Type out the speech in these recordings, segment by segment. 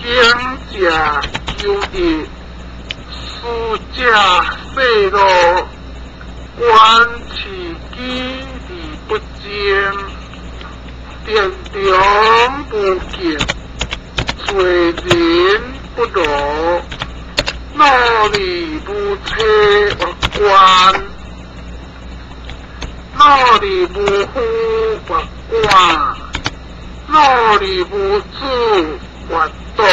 經者久逸，思者細路，觀飼雞而不精，定中無見，罪人不勞，努力無車越關，努力無夫越趕，努力無子越道，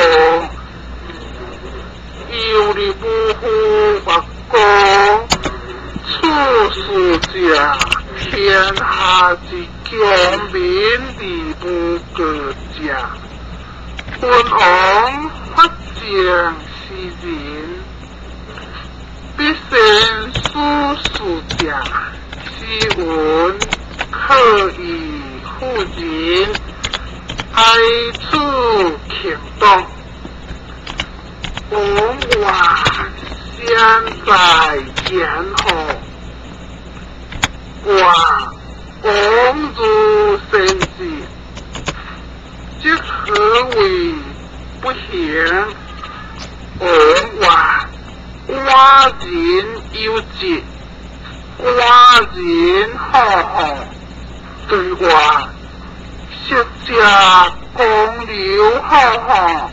憂力無父越孤。處事者，天下之強民而無過者，君王法正是人，必先思事者，斯文可以婦人，哀處強動，王話先在言後，話王如先知，即何為不行？王話寡人有節，寡人好好，對話識者公流好好，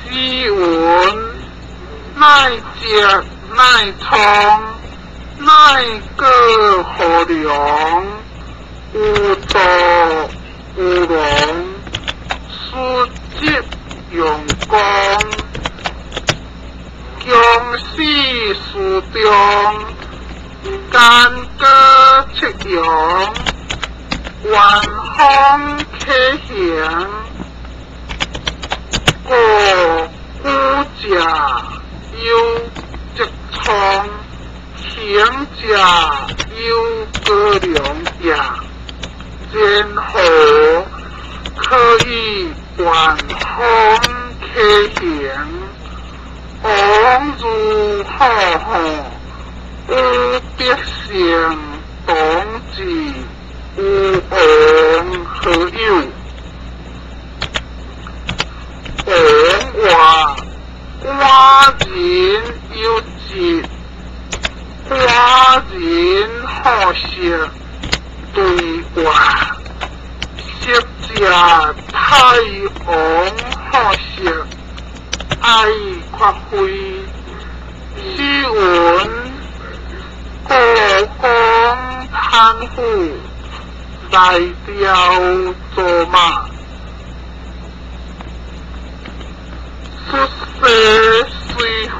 斯文乃節乃聰，乃過河梁，有道有容，書籍用功，強勢書中，干戈七陽，晚風啟行，過古者有積倉，行者有過梁也。然後可以晚風啟行，王如好好，有百姓同治，有王何有？王話寡人有節，寡人好色，對話識者太王好色，愛發揮。斯文故宮貪腐，來雕做馬，出世水虎，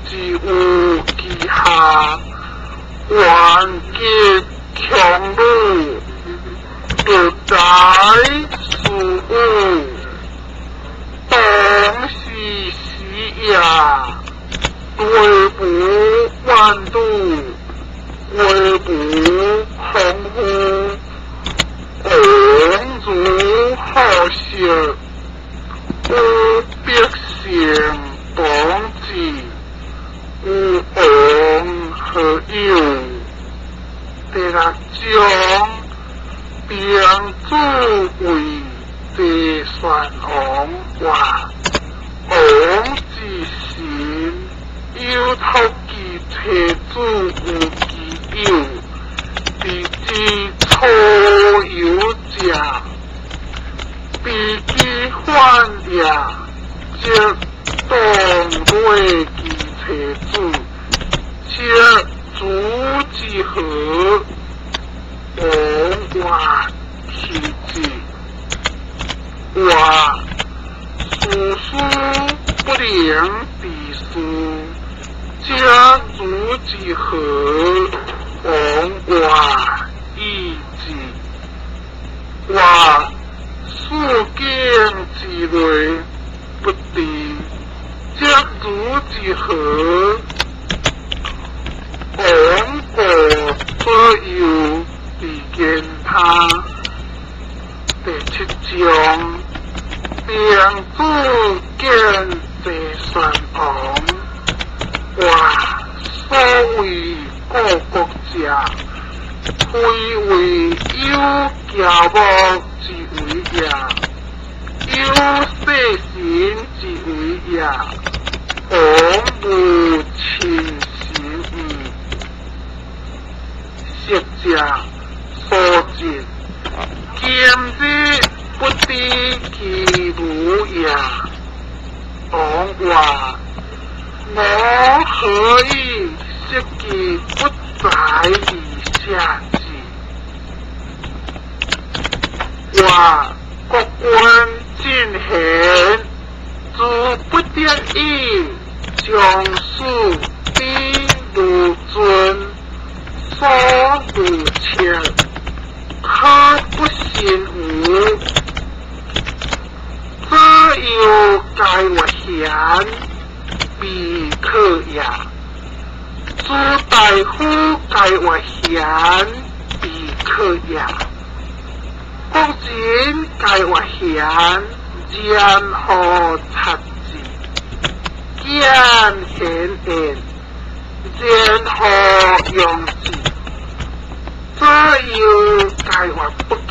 自有其下，頑極強弩，奪財事武，當是時也，對無萬度，國無空乎。王如好色，有百姓同治，有王何有？第六章，兵主為齊宣王話，王之神，有託其妻子有其友，佇之初有者，比其反也，則當內其妻子，則主之何？王話其子，話事事不能治事，則主之何？王話以治，話四境之內不治，則主之何？王過左右而言他。第七章，兵主見齊宣王，話所謂故國者，非為有驕傲之為也。有世神之為也，王無親神矣。昔者所盡，今日不知其無也。王曰：我何以識其不在而下之？曰：國君進賢，自不得已，將使比如尊，所如切，可不信無？左右皆曰賢，未可也；諸大夫皆曰賢，未可也；國人皆曰賢，然何察之？見賢焉，然何用之？左右皆曰不可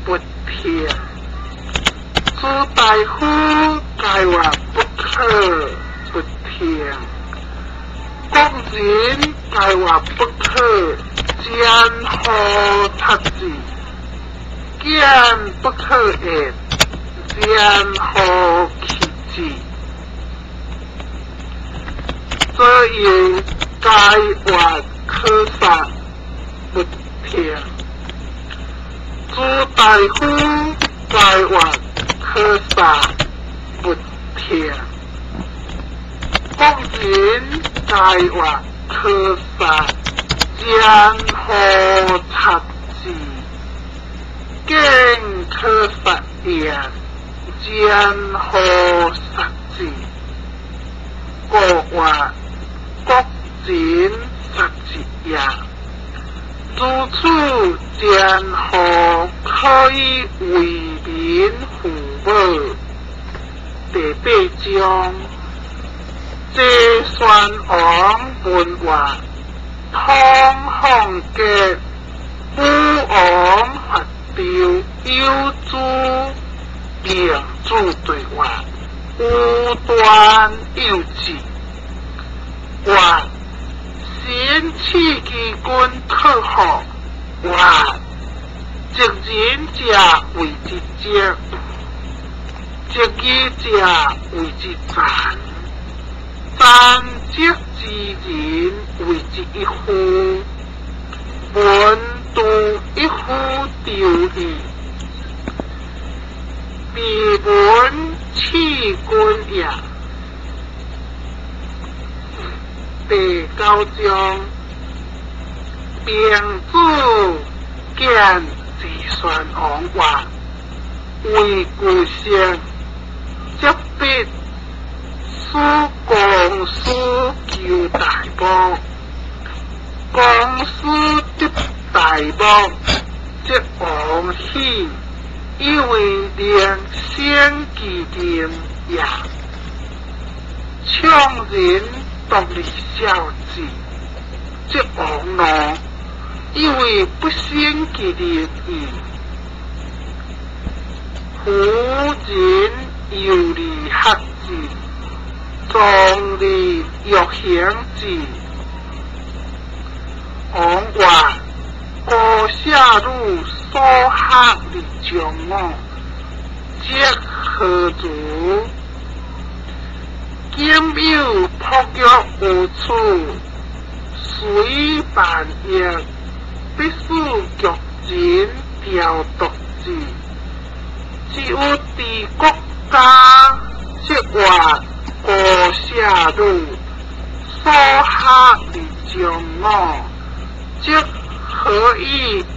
不聽。諸大夫皆曰不可不聽。國人皆曰不可，然何察之？見不可言，然何棄之？左右皆曰可殺，不聽。諸大夫皆曰可殺，不聽。國人皆曰可殺，然何察之？見可殺焉，然何殺之？國曰：國人殺之也。如此，然何可以為民父母？第八章，齊宣王問曰：通放國武王伐紂，有諸明子對曰：無斷有之。曰：臣賜其君可乎？曰：直人者謂之直，直義者謂之讒。讒直之人謂之一夫，聞杜一夫丟矣。彼聞賜君也。第九章，平子見齊宣王曰：為故先，執筆使公師求大木，公師得大木，則王喜，以為能勝其任也。倡人獨立孝子，則王怒，以為不勝其任矣。夫人猶利學之，壯利欲行之。王曰：高舍汝所學而將我，則何如？今有璞玉有處，隨萬役，必使玉人雕琢之。只有治國家，則曰高舍汝所學而將我，則何以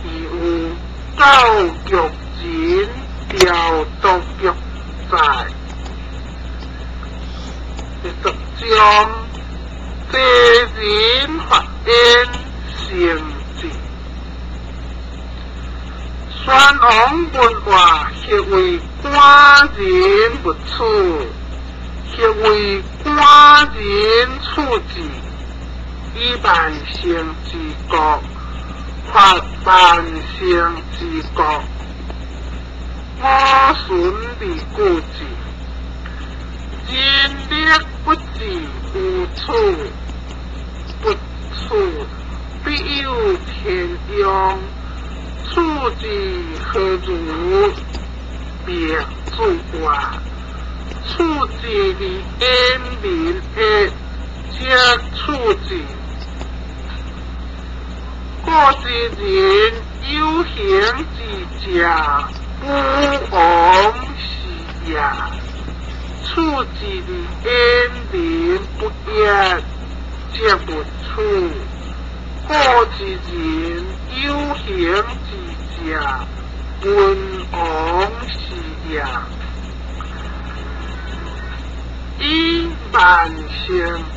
異有教玉人雕琢玉哉？第十章，齊人發焉，成之。宣王問曰：何謂寡人勿處？何謂寡人處之？以萬乘之國，伐萬乘之國。五旬二句字，人力不知有處，不處必有天用，處之何如？滅自外，處之而遠民的，則處之。古之人有形之者，武王是也。處之而遠民不一，則勿處。古之人有形之者，文王是也。以萬乘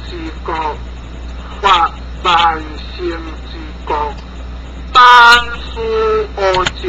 之國，法萬乘之國，單輸烏將。